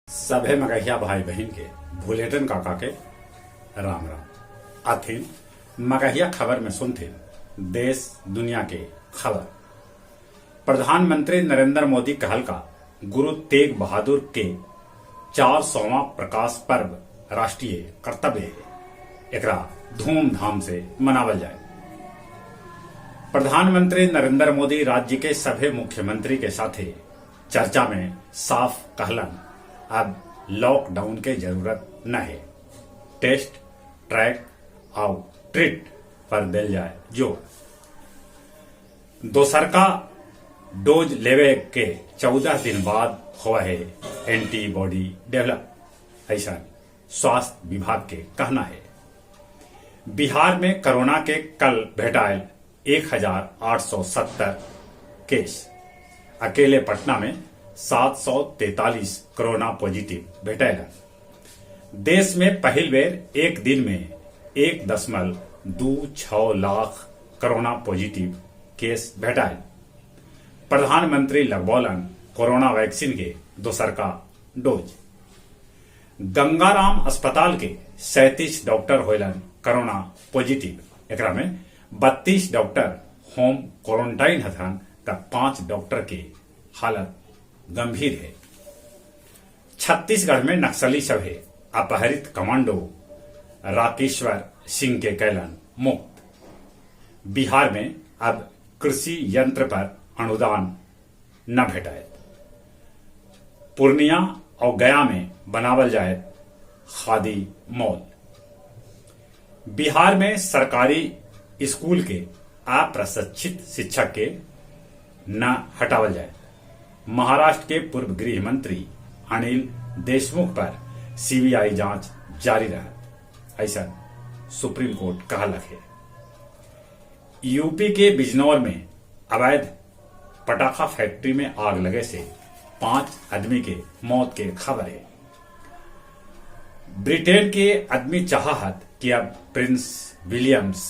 सभे मगहिया भाई बहिन के भुलेटन काका के राम राम। अथिन मगहिया खबर में सुनथिन देश दुनिया के खबर। प्रधानमंत्री नरेंद्र मोदी कहलका गुरु तेग बहादुर के 400वां प्रकाश पर्व राष्ट्रीय कर्तव्य हे, एकरा धूमधाम से मनावल जाए। प्रधानमंत्री नरेंद्र मोदी राज्य के सभे मुख्यमंत्री के साथे चर्चा में साफ कहलन अब लॉकडाउन के जरूरत न हे, टेस्ट, ट्रैक आउ ट्रीट पर देल जाए जोर। दोसरका डोज लेवे के 14 दिन बाद होवऽ हे एंटीबॉडी डेवलप, ऐसा स्वास्थ्य विभाग के कहना है। बिहार में कोरोना के कल भेटायल 1870 केस। अकेले पटना में 743 कोरोना पॉजिटिव भेटायल। देश में पहिल बेर एक दिन में 1.26 लाख कोरोना पॉजिटिव केस भेटायल। प्रधानमंत्री लगबौलन कोरोना वैक्सीन के दोसरका डोज। गंगाराम अस्पताल के 37 डॉक्टर होयलन कोरोना पॉजिटिव, एकरा में 32 डॉक्टर होम क्वारंटाइन हथन त 5 डॉक्टर के हालत गंभीर है। छत्तीसगढ़ में नक्सली सभे अपहरित कमांडो राकेश्वर सिंह के कैलन मुक्त। बिहार में अब कृषि यंत्र पर अनुदान न भेटायत। पूर्णिया और गया में बनावल जाए खादी मॉल। बिहार में सरकारी स्कूल के अप्रशिक्षित शिक्षक के न हटावल जाए। महाराष्ट्र के पूर्व गृह मंत्री अनिल देशमुख पर सीबीआई जांच जारी रहत, ऐसा सुप्रीम कोर्ट कहलक है। यूपी के बिजनौर में अवैध पटाखा फैक्ट्री में आग लगे से 5 आदमी के मौत के खबर है। ब्रिटेन के आदमी चाहत कि अब प्रिंस विलियम्स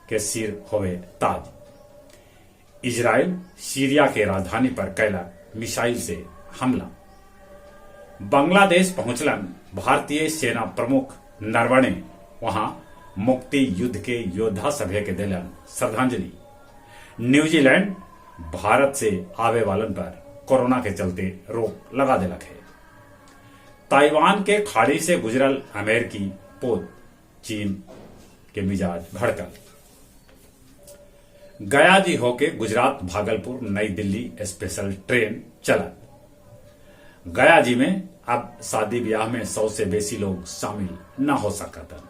के सिर होवे ताज। इजराइल सीरिया के राजधानी पर कैला मिसाइल से हमला। बांग्लादेश पहुंचलन भारतीय सेना प्रमुख नरवणे, वहां मुक्ति युद्ध के योद्धा सभे के दिलन श्रद्धांजलि। न्यूजीलैंड भारत से आवे वालन पर कोरोना के चलते रोक लगा दिलक है। ताइवान के खाड़ी से गुजरल अमेरिकी पोत, चीन के मिजाज भड़कल। गया जी होके गुजरात भागलपुर नई दिल्ली स्पेशल ट्रेन चलत। गया जी में अब शादी ब्याह में 100 से बेसी लोग शामिल न हो सकतन।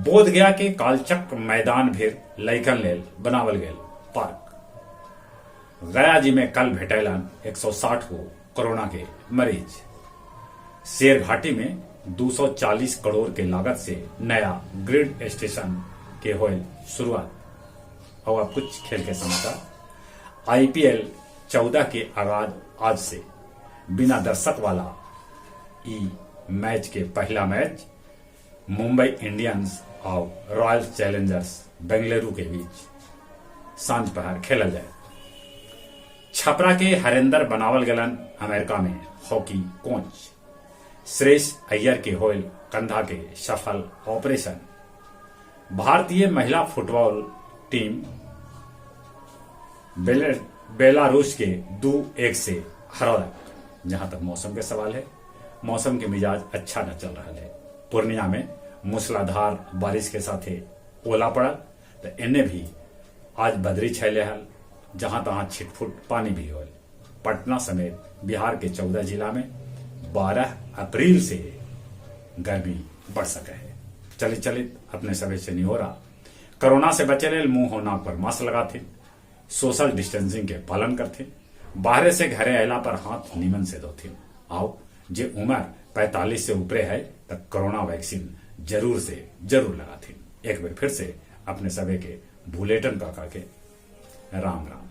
बोध गया के कालचक्र मैदान भीर लइकन लेल बनावल गेल पार्क। गया जी में कल भेटैलन 160 गो कोरोना के मरीज। शेरघाटी में 240 करोड़ के लागत से नया ग्रिड स्टेशन के होयल शुरुआत। और अब कुछ खेल के समाचार। आईपीएल 14 के आगाज आज से बिना दर्शक वाला ई मैच के पहला मैच मुंबई इंडियंस और रॉयल चैलेंजर्स बेंगलुरु के बीच सांझ पहर खेलल जाए। छपरा के हरेंद्र बनावल गलन अमेरिका में हॉकी कोच। श्रेयस अय्यर के होयल कंधा के सफल ऑपरेशन। भारतीय महिला फुटबॉल टीम बेलारूस के 2-1 से हरौलक। जहां तक मौसम के सवाल है, मौसम के मिजाज अच्छा न चल रहा है। पूर्णिया में मूसलाधार बारिश के साथ ओला पड़ल तो इन्हें भी आज बदरी छैले हल, जहां तहां छिटफुट पानी भी होल। पटना समेत बिहार के 14 जिला में 12 अप्रैल से गर्मी बढ़ सके है। चलित चलित अपने सभी से निहोरा, कोरोना से बचे लेल मुंह हो नाक पर मास्क लगाथिन, सोशल डिस्टेंसिंग के पालन करथिन, बाहरे से घरे अला पर हाथ नीमन से धोथिन। आओ जे उम्र 45 से ऊपरे है तब कोरोना वैक्सीन जरूर से जरूर लगाथिन। एक बार फिर से अपने सभी के भूलेटन काका के राम राम।